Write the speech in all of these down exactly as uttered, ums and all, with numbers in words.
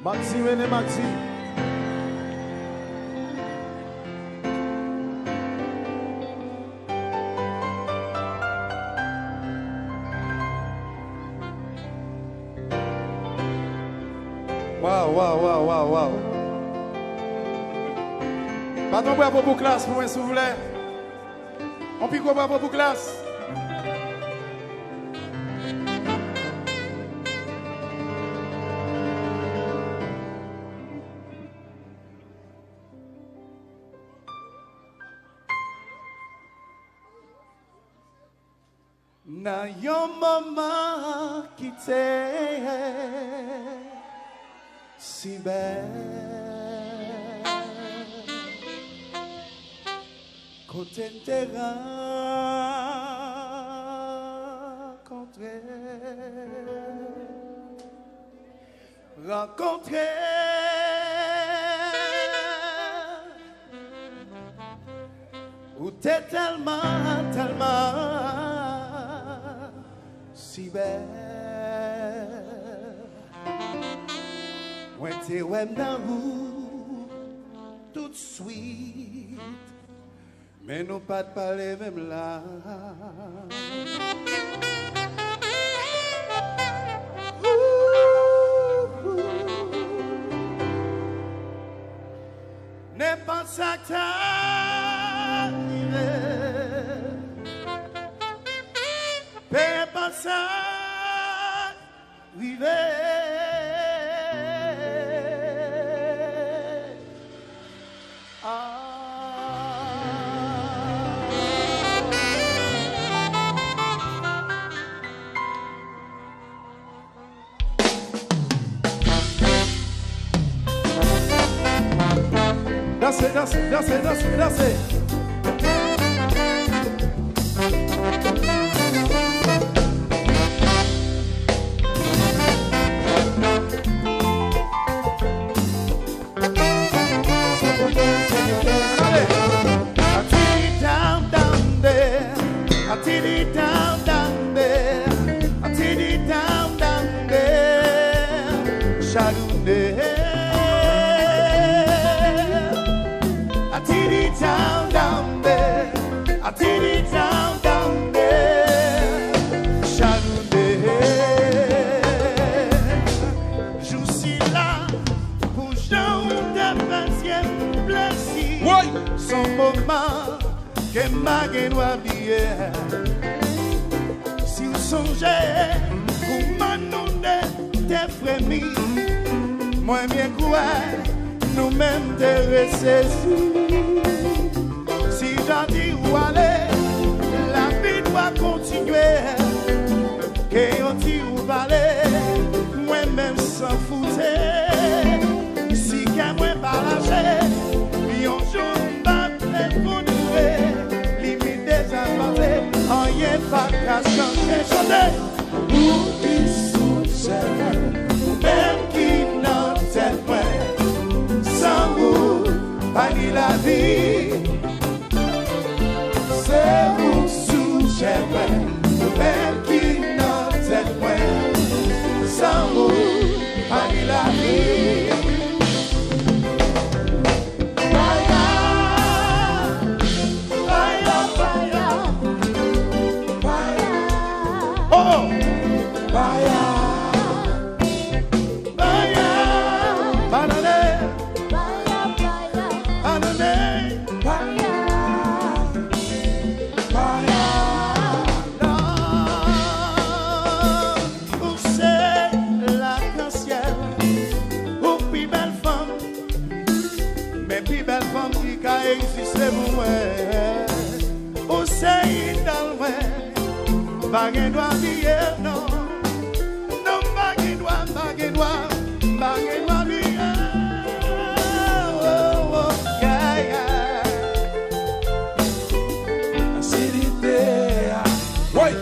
Maxi, mennen Maxi. Waw, waw, waw, waw, waw. Bat yon bravo pou Klass pou mwen, silvouplè. Yon pi gwo bravo pou Klass. Nan yon moman ki te si bèl, kote n te rankontre. Rankontre. Ou te tèlman, tèlman si bèl. Mwen te wè m nan ou tout swit. Men nou pa t pale menm la. Nenpòt sa k ta rive, pe enpòt sa rive. Ah. Danse, danse, danse, danse, danse. Ale! Atidi down, down there. Atidi down, down there. Atidi down, down there. Chaloune. Atidi down, down there. Atidi down, down there. Chaloune. Jou sila, pou jan w te fè zye m plezi. Woy! S on moman ke m pa gen dwa bliye. Si w sonje kouman nou de te fremi, mwen byen kwè nou menm te resezi. Si jan di w ale, lavi dwa kontinye. Ke yo di ou pale, mwen menm san foute. Si kè mwen pa lache, yon jou m p ap dekouvri. Limit deja pase, anyen pa ka chanje. Chante! Ou ki sou chèmen, ou menm ki nan tèt mwen. San ou, pa ni lavi. Se ou sou chèmen, ou menm ki nan tèt mwen. San ou, pa ni lavi. Faya, faya, faya, faya. Oh! Faya. Faya! Banane! Faya, faya! Banane! Faya! Faya! Non! Ou se lakansyèl, ou pi bèl fanm, men pi bèl fanm ki ka egziste pou mwen. Ou se idòl mwen, m pa gen dwa bliye w non. Non, m pa gen dwa, m pa gen dwa, m pa gen dwa bliye w. Oh, oh, yeah, yeah. Asidite a. Woy!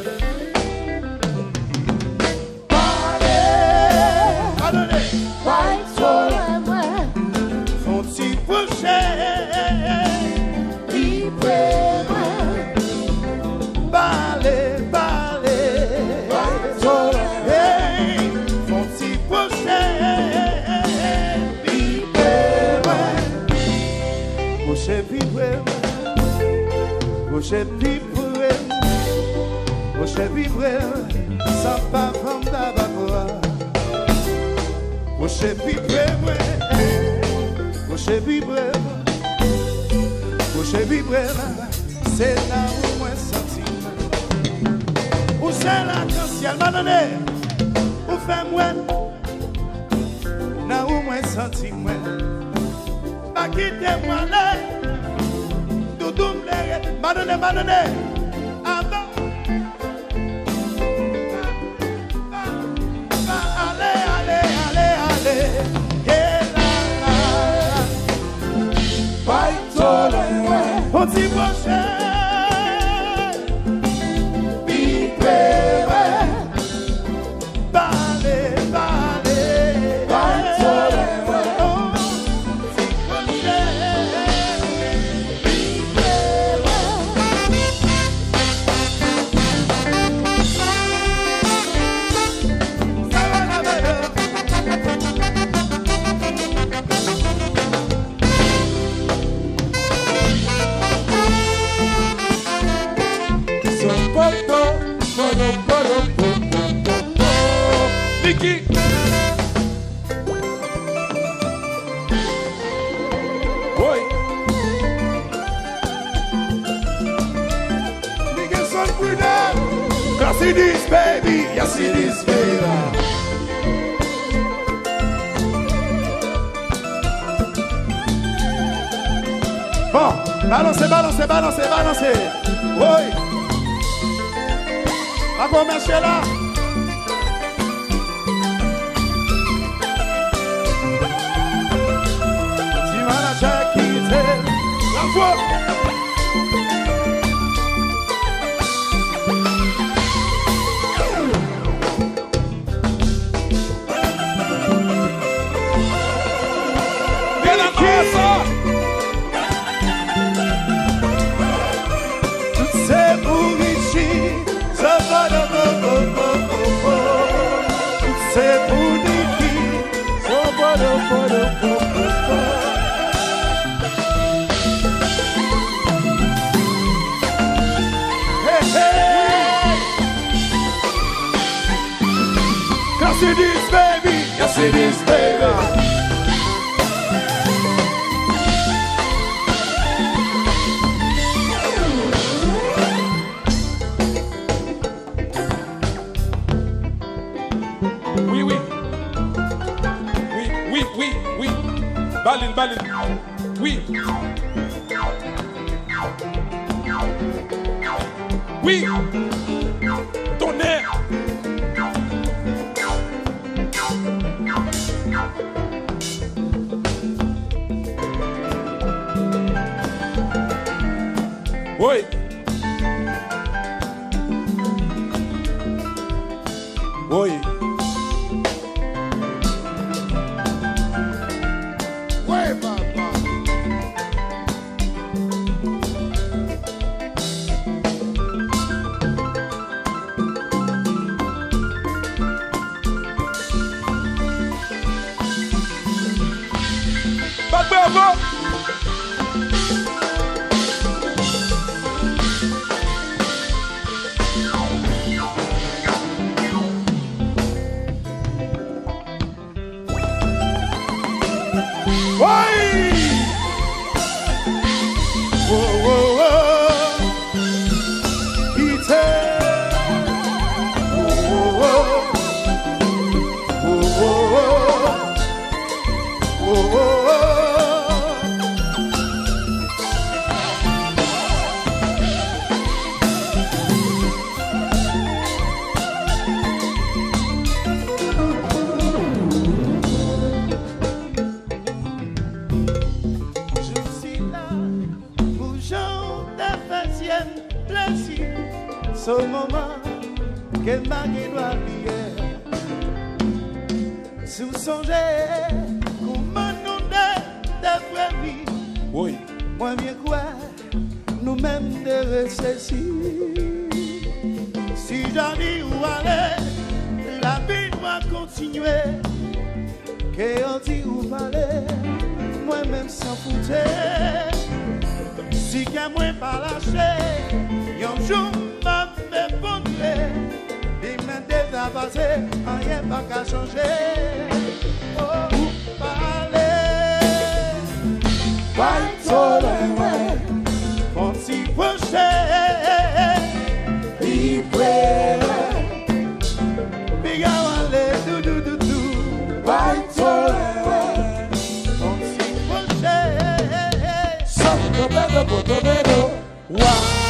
Pale. Padone. Pale. Fè yon ti pwoche pi pre mwen. Pale, pale. Hey, fè yon ti pwoche. Pwoche pi pre m, pwoche pi pre m, sa pa fanm tabako a. Pwoche pi pre mwen, pwoche pi pre m, pwoche pi pre m, se nan ou mwen santi m. Ou se lakansyèl, madone, ou fè m wè. Nan ou mwen santi mwen. Pa kite mwen ale. Doudou m lere. Madone, madone. Avan. Pa, pa, pa ale, ale, ale, ale. Ye la la. Bay to lwen. On ti pwoche. Pi pre mwen. Pale, pale. Pale, pale. Oh, ti kote. Sa va la valè. Son poto, poto, poto, poto, poto. Niki. Woy. Niki son freedom. Yes, it is, baby. Yes, it is, baby. Bon, balanse, balanse, balanse, balanse. Woy. Pa kòmanse la. Ti manager kite. Bravo. Tout se pou Richie. Tout se pou Niki. Hey, hey. Yes, it is, baby. Yes, it is, baby. Wi, wi. Wi, wi, wi, wi. Ba li l, ba li l. Wi. Wi. Tonnè. Woy. Woy. Woy, papa. Bat bravo! Woy! Wo, wo, wo! Kite! Wo, wo, wo! Wo, wo, wo! Wo, wo, wo! Jan w te fè zye m plezi, se yon moman ke m pa gen dwa bliye. Si w sonje kouman nou de te premi, woy, mwen byen kwè nou menm de resesi. Si Jani ou ale, lavi nou a kontinye. Ke yo di ou pale, mwen menm san foute. Si kè mwen pa lache, yon jou m ap rekontre. Li mande sa pase, anyen pa ka chanje. Oh, pale. Bay solèy mwen, fon ti pwoche. Li prele. Piga wale, dou, dou, dou, dou. Bay solèy mwen, fon ti pwoche. Sòt nan bèbè poto bèbè. Wa.